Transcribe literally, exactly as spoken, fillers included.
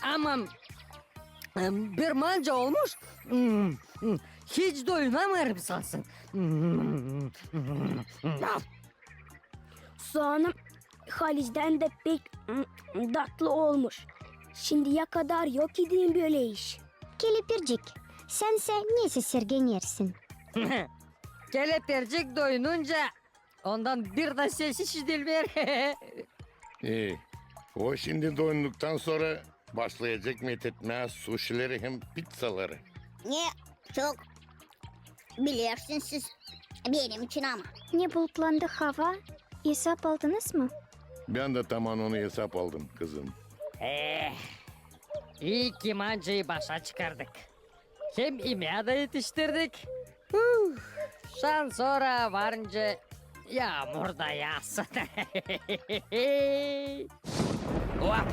Ama bir manca olmuş, hiç doyunamêêrım sansın. Soğanım Halizdän dä pek tatlı olmuş. Şindiyä kadar yok idi bölä iş. Kelepircik, sän sä ne sesergenersin? Kelepircik doyununca ondan bir dä ses işidilmeer. E, o şindi doyunduktan sora başlayacek metetmää suşileri hem pizzaları. Ne çok bilersiniz siz benim için ama. Ne bulutlandı hava? Esap aldınız mı? Bän dä taman onu esap aldım, kızım. Eh, ii ki mancayı başa çıkardık. Hem imeä dä etiştirdik. Huh, şansora varınca yaamur da yaasın. Hop.